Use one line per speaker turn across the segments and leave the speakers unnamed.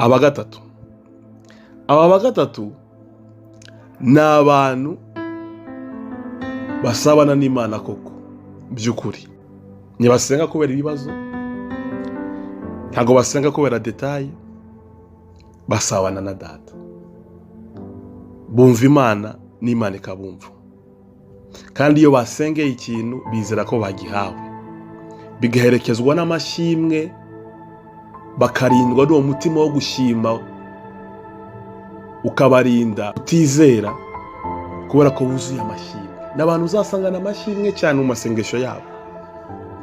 Aba gatatu, aba ba gatatu ni abantu basabana n'Imana koko by'ukuri. Ntibasenga kubera ibibazo, ntabwo basenga kubera détails. Basabana na Data, bumva Imana n'Imana ikabumva. Kandi iyo basengeye ikintu, bizera ko bagihawe, bigaherekezwa n'amashimwe, bakarindwa n'uwo mutima wo gushima, ukabarinda kutizera kubera ko wuzuye amashimwe. Ni abantu uzasangana amashimwe cyane mu masengesho yabo.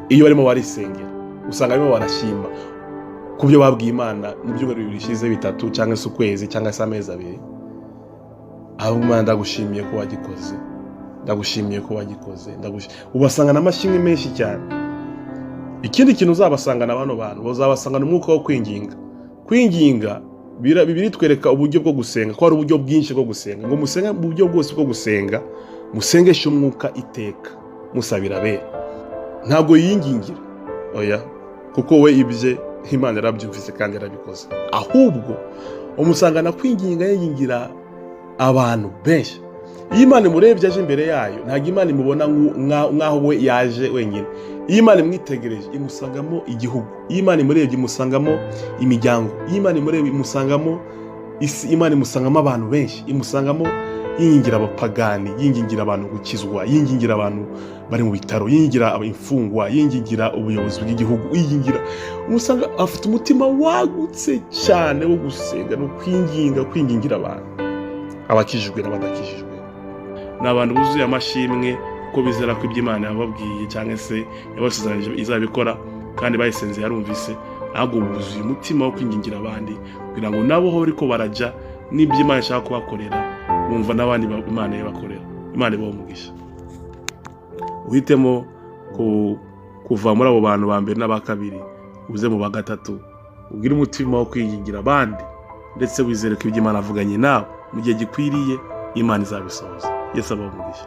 Iyo barimo barisengera, usanga barimo barashima ku byo babwiye Imana mu byumweru 2 bishize, 3, cyangwa se ukwezi, cyangwa se amezi 2. Ahubwo Imana, ndagushimiye ko wagikoze, ndagushimiye ko wagikoze. Ubasangana amashimwe menshi cyane. Ikindi kintu uzabasangana bano bantu, bazabasangana umwuka wo kwinginga. Kwinginga, Bibiliya itwereka uburyo bwo gusenga, ko hari uburyo bwinshi bwo gusenga, ngo musenge mu buryo bwose bwo gusenga, musengeshe umwuka iteka, musabira abera. Ntabwo yingingira, oya, kuko we ibye Imana yarabyumvise kandi yarabikoze. Ahubwo umusangana kwinginga, yingingira abantu benshi. Iyo Imana imurebye aje imbere yayo, ntabwo Imana imubona nk'aho we yaje wenyine. Iyo Imana imwitegereje, imusangamo igihugu. Iyo Imana imurebye, imusangamo imiryango. Iyo Imana imurebye, imusangamo isi. Imana imusangamo abantu benshi, imusangamo yingingira abapagani, yingingira abantu gukizwa, yingingira abantu bari mu bitaro, yingingira imfungwa, yingingira ubuyobozi bw'igihugu, yingingira. Umusanga afite umutima wagutse cyane wo gusenga no kwinginga, kwingingira abantu, abakijijwe n'abadakijijwe. Ni abantu buzuye amashimwe kuko bizera ko ibyo Imana yababwiye cyangwa se yabasezeranyije izabikora, kandi bayisenze yarumvise. Ahubwo buzuye umutima wo kwingingira abandi kugira ngo nabo aho bariko barajya n'ibyo Imana ishaka kubakorera, bumva n'abandi Imana ibakorera. Imana ibahe umugisha. Uhitemo kuva muri abo bantu ba mbere n'aba kabiri, uze mu ba gatatu, ugire umutima wo kwingingira abandi, ndetse wizere ko ibyo Imana avuganye nawe mu gihe gikwiriye Imana izabisohoza. Yesu abahe umugisha.